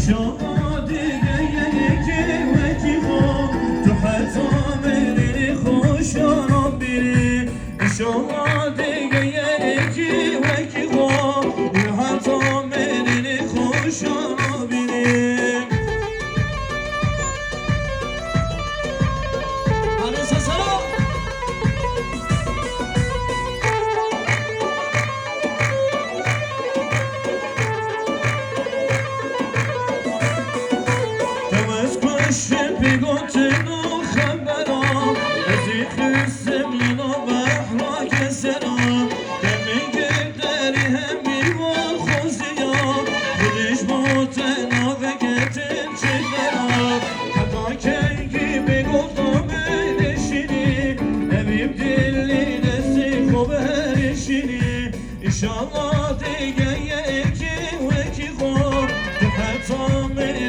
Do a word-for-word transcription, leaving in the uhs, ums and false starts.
Şama dige yekî wekî xwe, tu heta mêrê xweşana bîrî. Şama dige yekî wekî xwe, tu heta mêrê xweşana bîrî. Hadi sesara. Tewez kuşê pê gotin û xebera, ez ê xistim li nav behra kesera. Demê girderî hemî wa xoziya, xwedî ji bo te naveketin çêdera. Heta kengî bê gotin bê neşînî, evî dilî destê xwe berişînî. Înşallah dige yekî wekî xwe, tu heta mêrê